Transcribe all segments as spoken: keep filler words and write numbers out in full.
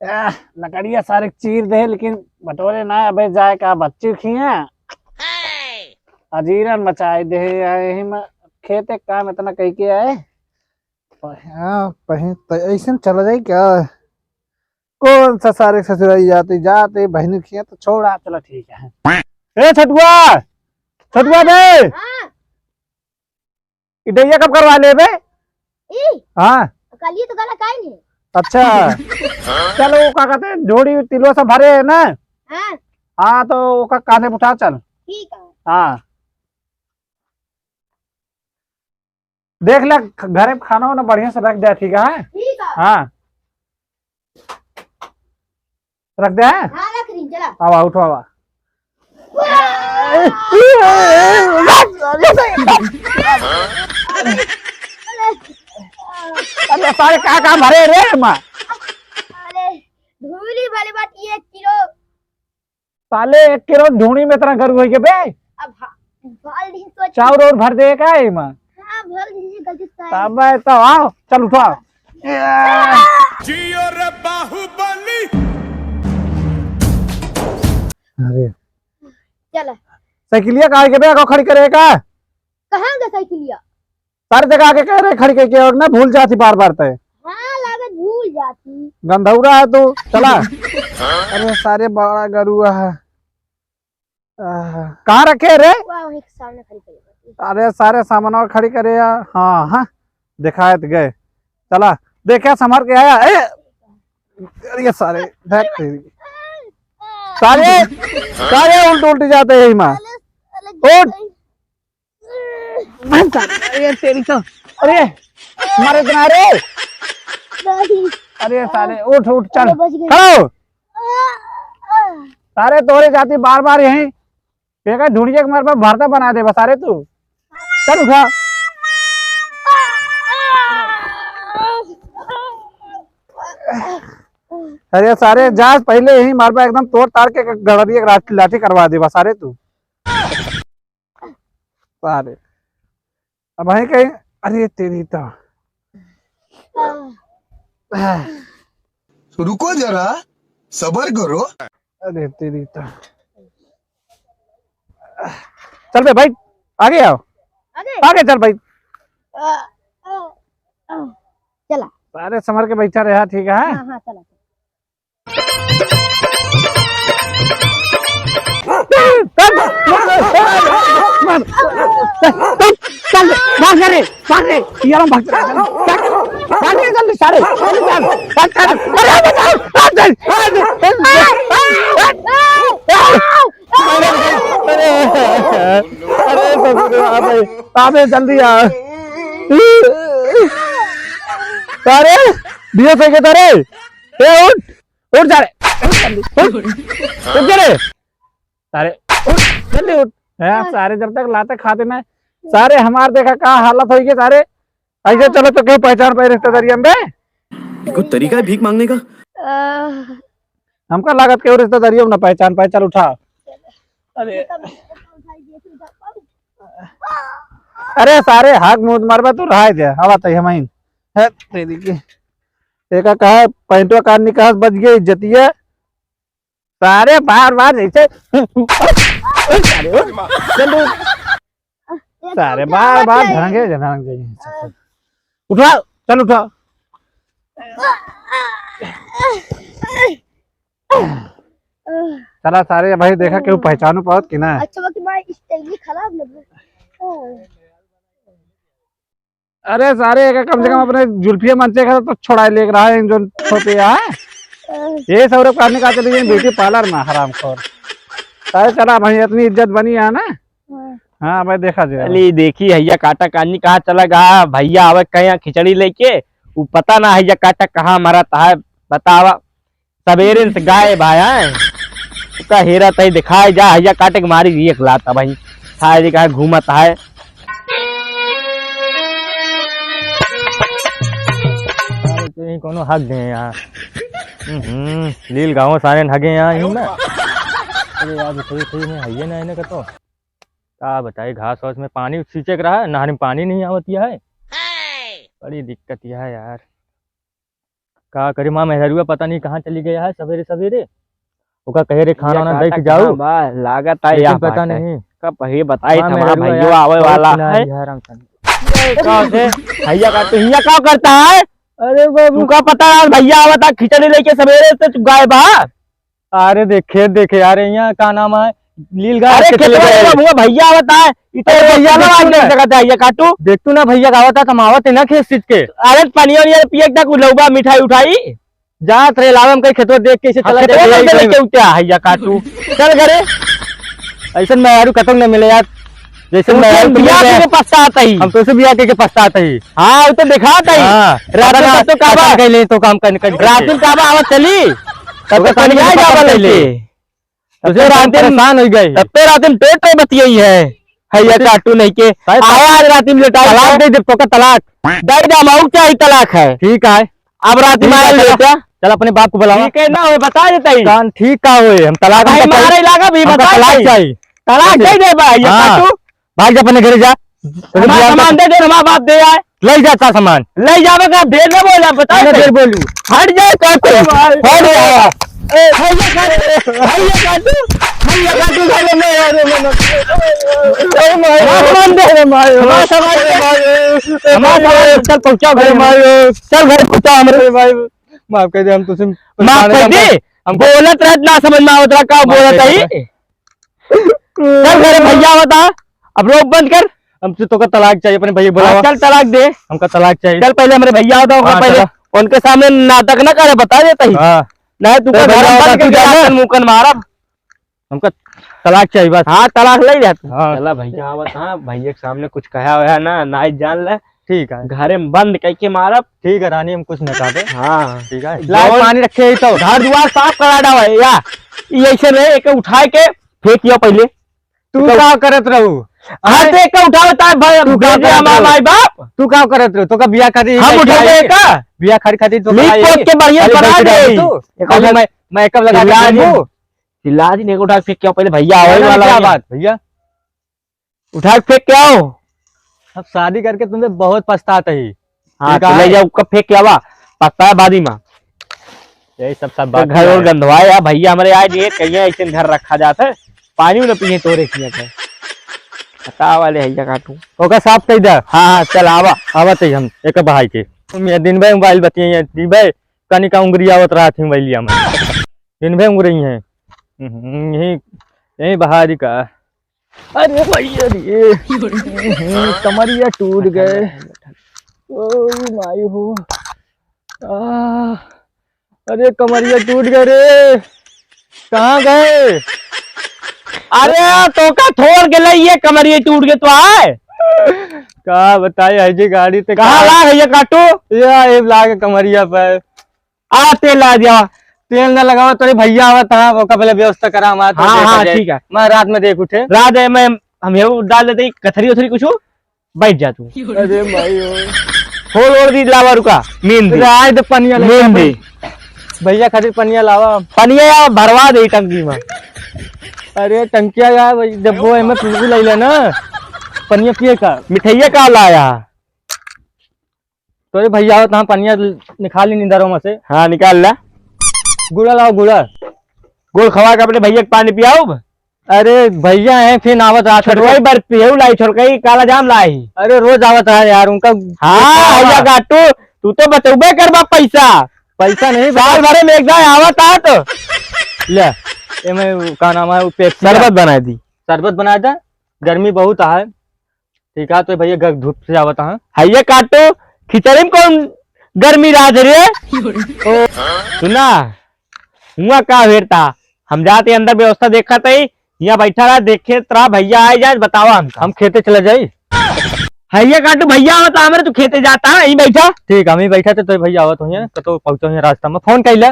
आह, लकड़िया सारे चीर दे, लेकिन बटोरे ना। अबे जाए का बच्ची खिया, अजीरन मचाए दे। यही में खेते काम इतना कह के आए। हाँ, पही-, त ऐसे में चला जाई क्या? कौन सा सारे ससुराई जाते, जाते बहन खिया तो छोड़ा, चला ठीक है। ए छटुआ, छटुआ बे, हाँ। ई डैया कब करवा ले बे? ई? हाँ। कल ही तो गला काई नहीं। अच्छा। चलो, वो का कहते हैं, झोड़ी तिलवा सब भरे है ना? हाँ। हाँ, तो ओका कांधे पे उठा चल। ठीक है। हाँ। देख ले, घरे में खाना वाना बढ़िया से रख दे, ठीक है? ठीक है। हाँ। रख दे, हाँ? हाँ, रख रही, चला। आवा, उठो, आवा। अरे सारे, का काम भरे रे माँ? अरे, धूली वाली बात, एक किलो। साले, एक किलो ढूंढी में इतना गरु होई के बे? अब हाँ, भल दिन सोच। चाउर और भर दे का है माँ? हाँ, भल दिन से गलती से। तब तो आओ, चल उठो। जियो रे बाहुबली। अरे। चल। साइकिलिया काहे के बे, आगो खड़ी करे का? कहाँ गए साइकिलिया? सारे जगह आके कह रहे खड़ी करके, और ना भूल जाती बार बार तय। हाँ, लागत भूल जाती। गंधौरा है तू, चला। अरे सारे बड़ा गरुआ है। आह, कहाँ रखे रे? वाह, वहीं के सामने खड़ी करी। अरे सारे सामान और खड़ी करे यार। हाँ, हाँ, दिखाए तो गए। चला, देखा संभाल के आया। ए, अरे सारे, देख तेरी। सारे, सारे उल्ट उल्ट जाते हैं माँ। उठ। अरे तेरी तो, अरे, मारे इतना रे। नहीं। अरे सारे, उठ, उठ, चल। अरे बच गई। खड़ा हो। सारे तोरे जाती बार बार यहीं, देखा ढूंढिए के मारे पे भरता बना दे बस सारे तू। चल उठा। अरे सारे जा पहले यहीं मार पे एकदम तोड़ तार के गड़रिए लाठी, लाठी करवा दे बस सारे तू। सारे। अब है कहीं, अरे तेरी तो। रुको जरा, सबर करो। अरे तेरी तो। चल बे भाई, आगे आओ। आगे? आगे चल भाई। चला। सारे संभर के बैठा रहा, ठीक है? हाँ, हाँ, चला। चल, भाग रे, भाग रे, यार, भाग, भाग, भाग रे, जल्दी, सारे, जल्दी, भाग, भाग, भाग, अरे, बचाओ, भाग, भाग, भाग, अरे, अरे, अरे, ससुर, आ भाई, आ बे, जल्दी आ। अरे, दियो से के तारे, ए, उठ। उठ सारे, उठ जल्दी, उठ, उठ जल्दी। सारे, उठ, जल्दी उठ। हैं, हाँ। सारे जब तक लाते खाते ना, सारे हमार देखा का हालत होई के सारे, ऐसे हाँ। चलो तो क्यों पहचान पाए रिश्तेदारी हम बे? ये कोई तरीका है भीख मांगने का? आह। हमका लागत के रिश्तेदारी हम ना पहचान पाए, चल उठा। अरे। अरे सारे हाथ मुंह मारबा तू, रहा दे, हवा तई हम आइन। है तेरी के। एका कहा पैंटवा कान निकास बच गई इज्जतिया। सारे बार बार जैसे सारे, चल उठ। सारे बार बार ढंगे ढंग जाइए। उठा, चल उठा। चला सारे भाई देखा केहू पहचानो पावत कि ना। अच्छा बाकी भाई स्टाइल खराब लग रहा है। अरे सारे, एक कम से कम अपने जुल्फिया मंचे का तो छोड़ा लेके रहा है, जो छोटे यहाँ। ये सब रे करने का चले गए ब्यूटी पार्लर में, हरामखोर। सारे चला भाई, इतनी इज्जत बनी है ना। हाँ। हाँ भाई, देखा जाए। चली देखी, हैया काटा कानी कहाँ चला गया, भैया आवे कहीं खिचड़ी लेके, वो पता ना हैया काटा कहाँ मरत है, बतावा। सबेरे से गायब है, हैं? ओका हेरा तई दिखाए जा, हैया काटे के मारी एक लात भाई। खाए जी कहाँ घूमत है। अरे, कहीं कोनो हग गए यहाँ। हम्म, लील गाँव सारे हगे यहाँ, यहीं ना। अरे यार, थोड़ी, थोड़ी में हैये ना, इन्हें का तो। का बताई, घास वास में पानी सींचे के रहा, नहर में पानी नहीं आवत है। बड़ी दिक्कत यह है यार। का करी, माँ मेहरुआ पता नहीं कहाँ चली गया है सवेरे सवेरे। ओका कहे रे खाना वाना दे के जाऊ। बा, लागत है लेकिन पता नहीं। कब ये बताई हमारा भैया आवे वाला है। भैया का तू हिया का करता है? अरे बाबू। तुका पता है भैया आवता खिचड़ी लेके सवेरे से तू गायब है। अरे देखे, देखे यार, यहाँ का नाम है, लील गाय अरे के खेतवा चले गए। बाबू, भैया आवता है, इतने अरे भैया ना देख तू ना। जगह है, ये काटू। देख तू ना भैया का आवता, हम आवत है ना खेत सींच के। अरे पानी वानी पिए तक उलौबा मिठाई उठाई। जात रहे लावे हम कहीं खेतवा देख के इसे हाँ, चला खेतवा जाए, देख के उठा है या काटू। चल घरे। ऐसन मेहरारू कतौ न मिले यार। जैसे तू मेहरारू तो बियाह के पछतात ही। हम तो उसे बियाह के, के पछतात ही। हाँ, वो तो दिखात ही। हाँ, रात में तो काबा कह ले तो काम कर, कर रात में काबा आवा चली। तब तो पानी आ जावा लेके। तब तो रात में परेशान हो गए। तब तो रात में टोट टोट बतियाई है। है या काटू नहीं के। आया आज रात में लेटा तलाक दे दे, पक्का तलाक। दे दे, हम चाही तलाक है। ठीक है। अब रात में ठीक है, आयल चला, बेटा। चल अपने बाप को बुलावा। ठीक है ना, होए बता देता ही। कान ठीक का होए, हम तलाक भाई हमका मारे चाहिए। लागा भी हमका बता तलाक दे। चाहिए। तलाक दे दे भाई, ये हाँ। काटू। भाग जा अपने घरे जा। हमारा सामान दे दे, हमारा बाप दे आए। ले जा ता सामान। ले जावे का ढेर ना बोला, बता दे। ढेर बोलू। हट जा काटू। हट जा। ए, भैया काटू, भैया काटू, भैया काटू, घर में आ रे, मना। ए, माय। हमारा सामान दे। अरे, माय। हमारा सामान दे। हमारा सामान, चल, पहुंचा घर में। माय। चल, घर पहुंचा हमरे। अरे, माय, माफ कर दे, हम तुझसे माफ कर दे। हम बोलत रहत ना समझ में आवत रहा, का बोलत है? चल, घर में भैया आवता, अब रोक बंद कर। हमसे तोका तलाक चाहिए, अपने भैया हाँ, बुलावा। चल, तलाक दे। हमका तलाक चाहिए। चल, पहले हमरे भैया आवता, हाँ, पहले चला। उनके सामने नाटक ना करे, बता देता ही। हाँ। नहीं, तू ए, का भैया घर बंद करके तू जाना। मुंह कन मारब। हमका तलाक चाहिए बस। हाँ, तलाक ले जा तू। हाँ। चला भैया आवत, हाँ, भैया के सामने कुछ कहा हुआ है ना, ना ही जान ले। ठीक है। घरे में बंद करके मारब। ठीक है रानी, हम कुछ न कहबे। हाँ। ठीक है। लाल पानी रखे ही तो। घर दुआर साफ करा डावा या। ये ऐसे रहे, एक उठाए के फेंक दियो पहले। तू तो का करत रहू? हाँ, आय? तो एक उठाओ, तार भाई, तू का भेजे करत हमार रहू? माई बाप। तू का करत रहू? तो का बिया खातिर हम लेके उठेबे आई? का? बिया खातिर, खातिर तो लीप आई? पोत के बढ़िया खाली बना बैठ दे। रहू तू? एक खाली आदमी मैं, मैं कब लगा चिल्ला दे दे। तू? चिल्ला दी, नहीं उठा के फेंक के आओ, पहले भैया आवे वाला है। बात, भैया? उठा के फेंक के आओ। अब शादी करके तुमसे बहुत पछतात ही। हाँ, ठीक तो है। ले जाओ, कब फेंक के आवा? पछताए बादी माँ। यही सब, सब तो बात घर है। और गंधवाए यार, भैया हमरे आज ये कहिए ऐसे घर रखा जात है, पानी न पिए तोरे किए के। पता वाले है या काटू। ओका साफ कह दे। हाँ, हाँ, चल आवा। आवत है हम, एक भाई के। तुम ये दिन भर मोबाइल बतिये, दिन भर कनी का उंगरी आवत रहा थी मोबाइलिया में। दिन भर उंगरी है। हम्म, यही, यही बहारी का। अरे भैया रे, कमरिया टूट गए। ओ माई हो। आ, अरे कमरिया टूट गए रे। कहाँ गए? अरे तो का थोड़ के लई, ये कमरिया टूट गए तो आए। का बताए है जी, गाड़ी ते कहाँ का ला है ये काटू? या, ये लाग कमरिया पे। आ, तेल ला दिया। तेल ना लगावा, तोरे भैया आवत, हाँ, ओका पहले व्यवस्था करा, हमारा तो हाँ, देखा हाँ, जाए। ठीक है। मैं रात में देख उठे। रात में हम ये डाल देते हैं, कथरी उथरी कुछ, बैठ जा तू। अरे भाई ओ। खोल ओढ़ दी, लावा रुका, मेन दे। राय दे पनिया ले मेन दे। भैया खातिर पनिया लावा। पनिया या भरवा दे टंकी में। अरे टंकिया या भाई, डब्बो एमे पिलबू ले ले ना। पनिया पिए का? मिठाइया का लाया? तोरे भैया आवत, हम पनिया निकाल ली नींदरों में से। हाँ, निकाल ला। गुड़ा लाओ, गुड़ा। गुड़ खवा के अपने भैया के पानी पियाओ। अरे भैया हैं, फिर आवत रात छोटकई बर्फी है लाई, छोटकई काला जाम लाई। अरे रोज आवत है यार, उनका हाँ, भैया काटू, तू तो बचौबे करबा पैसा। पैसा नहीं साल भरे में एक दाय आवत आ तो। ले, एमे का नाम है, वो पेप्सी शरबत है। बना दी। शरबत बना दे, गर्मी बहुत है। ठीक है, तो भैया ग-, धूप से आवत हाँ। हइये काटो, खिचड़ी में कौन गर्मी राज रे? ओ, सुना, हुआ का भेड़ता, हम जाते अंदर व्यवस्था देखा तई, यहाँ बैठा रहा, देखे तरा भैया आए जाए, बतावा हमका। हम खेते चले जाई। हइये काटो, भैया आवत हमरे, तू खेते जाता है, यहीं बैठा। ठीक, हम ही बैठा थे, तो भैया आवत हुई, तो, तो पहुँचो यहाँ रास्ता में, फोन कर ले।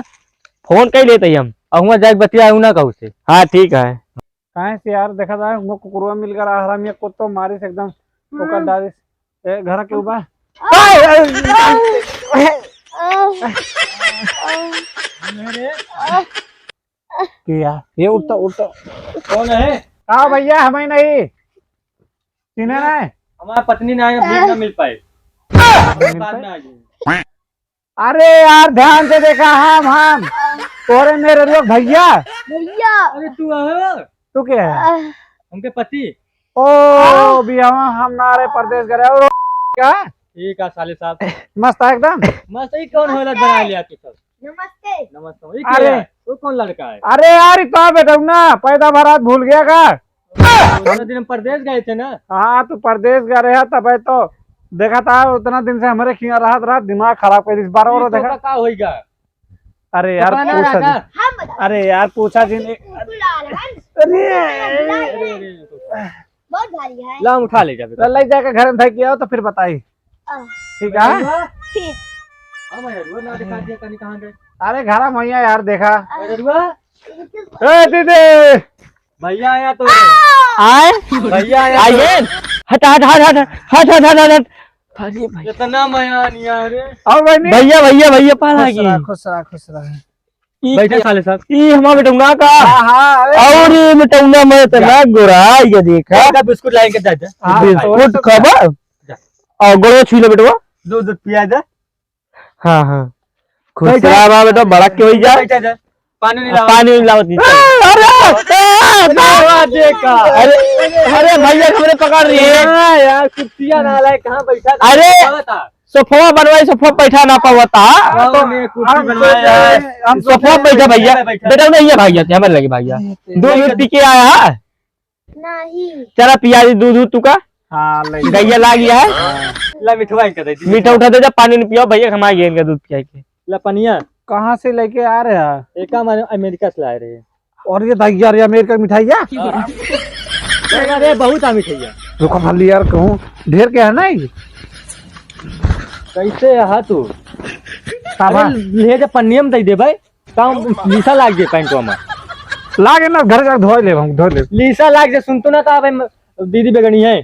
फोन कर लेते ही हम। और हुआ जाके बतिया, ना कहू से। हाँ, ठीक है। काहे से यार, देखा था, वो कुकुरवा मिल गया, हरामी कुत्तो मारिस एकदम, ओकर डारिस। ए, घर के ऊपर। के यार? ये उठता, उठता। कौन है? का भैया, हमें नहीं। चिन्हे नहीं? हमारा पत्नी ना आए, भीख ना मिल पाए। बाद में आ जाए। अरे यार, ध्यान से देखा, हम, हम। तोरे मेरे लोग भैया। भैया। अरे तू आहो। तू क्या है? आह। हमके पति। ओ, बियाह हम ना रे, परदेस गए। और क्या? ठीक है साले साहब। मस्त है एकदम। मस्त, ई कौन होला बना लिया तू सब? नमस्ते। नमस्ते। ई अरे। क्या है? वो कौन लड़का है? अरे यार, ई तो बेटा ना, पैदा भरात भूल गया का? उतना दिन हम परदेस गए थे ना। हाँ, तू परदेस गए रहे, तबे तो देखा था, उतना दिन से हमरे खिया रहत रहत दिमाग खराब कर दिस। बार बार ई तो देखा। का, का होइगा? अरे यार, दुकान आ पूछा रहा जी। था। हम बता अरे यार, पूछा जी ने। कुकुर आ रहा है। अरे। अरे, अरे, अरे, अरे। बहुत भारी है। ला, हम उठा ले जाबे। तो ले जाके घर में फेंक के आओ, तो फिर बताई। आ। ठीक है? अरुआ? ठीक। अब अरुआ ना दिखा दिया, कहीं कहाँ गए? अरे, घर में भैया यार, देखा। अरुआ? ए, दीदी। भैया आया तो। आए? भैया आया तो। आइए। हट, हट, हट। अरे भाई। इतना मया नहीं आ रे। आओ बहनी। भैया, भैया, भैया, पाला खुश की। रहा, खुश रहा, खुश रहा। ई बैठे साले साहब। ई हमार बेटौना का? हाँ, हाँ, अरे। और ये बेटौना मैं इतना जा। गोरा, ये देखा। एक बिस्कुट लाइन के दे दे। हाँ, बिस्कुट तो खाबा? जा। और गोड़वा छू ले बेटवा। दूध, दूध पिया दे। हाँ, हाँ। खुश बैठा। रहा बा बेटा, बड़ा के होई जा। बैठा जा। पानी नहीं लावा। पानी नहीं लावत नहीं। अरे, अरे, अरे, वाह, देखा। अरे, अरे भैया, हमरे पकड़ रही है। हाँ यार, कुर्सिया ना लाए, कहाँ बैठा था? अरे, बतावा था। सोफवा बनवाई, सोफवा बैठा ना पावता। गाँव में कुर्सी हम बनवाया सोचे है। हम सोफवा सोचे बैठा भैया। बैठा। बेटा नहीं है भैया, हमारे लगे भैया। नहीं, दूध, दूध पी के आया है। नहीं। चला पिया दी दूध, दूध तू का? हाँ, ले। गैया लाग गया है? हाँ। ला मिठवा इनका दे दी। मीठा उठा दे जा, पानी नहीं पियो भैया, हमारे गेंद का दूध पिया के। ला पनिया। कहाँ से लेके आ रहे हैं? एका माने अमेरिका से लाए रहे। और ये दाई यार, ये अमेरिका की मिठाई है? हाँ। अरे बहुत आ मिठाई है। रुको भले यार, कहूँ ढेर के है ना ये? कैसे है तू? साबा। अरे ले जा पनिया में दे दे भाई। काम लीसा लाग जे पैंटवा में। लागे ना, घर जाके धोए लेब हम, धोए लेब। लीसा लाग जे, सुनतो ना तो अबे म-, दीदी बेगनी है।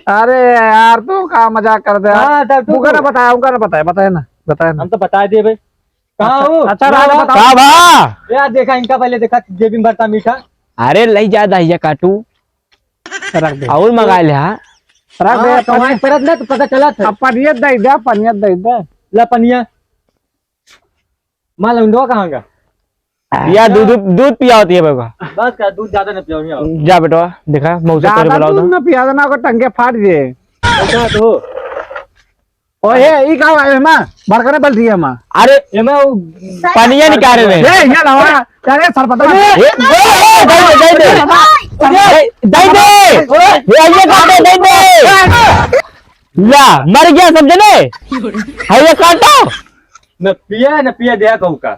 अरे यार, तू का मजाक कर दे यार। हाँ, तब तू उनका ना तो बताया, उनका ना बताया, बताया ना, बताया ना। हम तो बता दिए भाई। कहाँ अच्छा, हो? अच्छा, ना राज बा। बताओ। का बा? यार देखा इनका, पहले देखा जेबी में भरता मीठा। अरे ले जा दहिया काटू। रख दे। और मंगा ले, हाँ। रख दे, हाँ, पनिया। कमाई करत ना तो पता चलत है। अब पनिया दे दे, पनिया दे दे। ला पनिया। माँ लौंडवा कहाँ गा? या दूध, दूध पिया होती है बाबा। बस का, दूध ज्यादा न पियाओ, यहाँ आओ। जा बेटवा, देखा, मौसा ज्यादा तोरे बुलाओ दूध तो। न पिया देना, ओकर टंके फाट जे। ऐसा तो हो। ओए, ई का है, माँ? बड़कने बल दिया, माँ। अरे, एमे वो पनिया निकाले में। ए, यहाँ लावा। अरे, सरपंच। ए, ए, ए, दे दे, दे दे। दे, दे दे। ए, ये काट दे, दे दे। ला, मर गया, समझे ने? है ये काटो। न पिया, न पिया दे कहू का।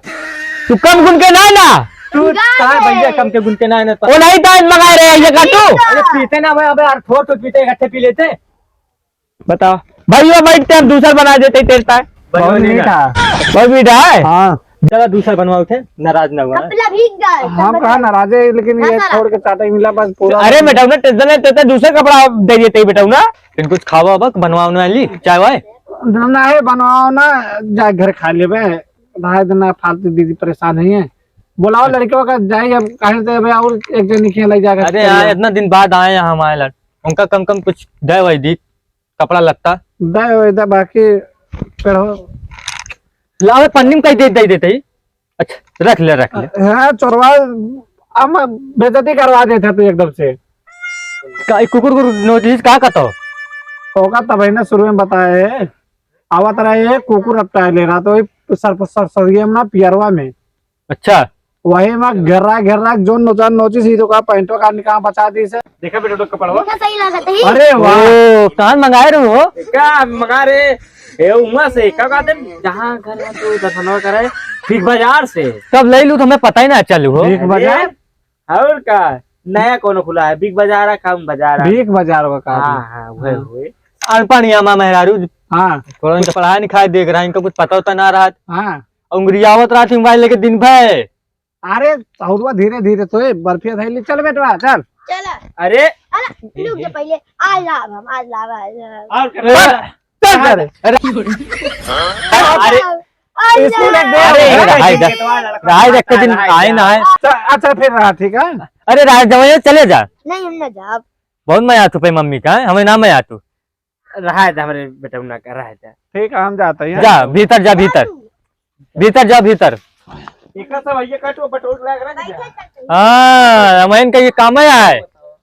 तू कम गुन के ना ना। तू का भैया कम के गुन के ना ना। ओ नहीं तो मगा रहे हैं ये काटो। अरे पीते ना भाई, अबे यार थोड़ तो पीते, इकट्ठे पी लेते। बताओ। भाई वो बैठते हम दूसर बना देते तेरे ताए। भाई वो बहुत नहीं मीठा। बहुत मीठा है। हाँ। चला दूसर बनवाओ थे, नाराज ना हुआ। कपड़ा भीग गया, हम कहाँ नाराज है, लेकिन ये छोड़ के चाटा ही मिला बस पूरा। अरे बेटा, उन्हें टेंशन लेते थे, दूसरा कपड़ा दे देते ही बेटा ना। फिर कुछ खावा बक बनवाओ ना ली, चाय वाय। ना है, बनवाओ ना, जा घर खा लेबे। रहे देना, फालतू दीदी परेशान हुई है। बुलाओ लड़के का, जाए अब कहीं से अबे और एक जनी के ले जाकर अरे यार, इतना दिन बाद आए हैं हम आए लड़, उनका कम कम कुछ दे वही दी, कपड़ा लत्ता। दे वही दे, बाकी पेड़ो। लावे पन्नी में कहीं दे, दे देते ही। अच्छा, रख ले, रख ले। हाँ, चोरवा, हम बेइज्जती करवा देते तू एकदम से। का, ई कुकुर को नोटिस का कहता हो? होगा तब ही ना शुरू में बताए। आवत रहे, कुकुर अब टाइले रहा, तो वही सर, सर, सरिया में ना, पियरवा में। अच्छा। वही में घेर्रा, घेर्रा, जो नोचा, नोची सी तो का पैंटवा का निकाल बचा दी से। देखा बेटा, तो कपड़वा। देखा, सही लागत है। अरे वाह। ओ, कहाँ मंगाए रहो? का मंगा रहे? ए, उमा से, का कहते हैं? जहाँ घर है, तो दर्शनवा करे, बिग बाजार से। कब ले लूँ, तो हमें पता ही ना चलू हो। बिग अरे, बाजार? और का? नया कौनो खुला है? बिग बाजार है, कम बाजार है? बिग बाजार का का हाँ, है? हाँ, वही, हाँ। वही। अनपढ़ यामा मेहरारू। हाँ। थोड़ा इनका पढ़ाई लिखाई देख रहा है, इनका कुछ पता होता ना रहा। हाँ। उंगरियावत रहा थी मोबाइल लेके दिन भर। अरे, सहुरवा धीरे धीरे तो, ए, बर्फिया धइले, चल बेटवा, चल। चल। अरे। अरे, रुक जा पहले, आज लाभ हम, आज लाभ, आज लाभ। और कर। चल, चल। अरे। अरे। अरे, अरे, रहाई दे, रहाई दे, एक दिन आए ना आए। अच्छा, अच्छा, फिर रहा, ठीक है? अरे, रहा, जब ये चले जा। नहीं, हम ना जाब। बहुत मया तू पे मम्मी का, हमें ना मया तू। रहा है, हमरे बेटा ना कर रहा है। ठीक है, हम जाते हैं। जा, भीतर जा, भीतर। भीतर जाओ, भीतर। एकर सब ये कटो बटोर लग रहा है। हाँ, हमइन का ये काम है।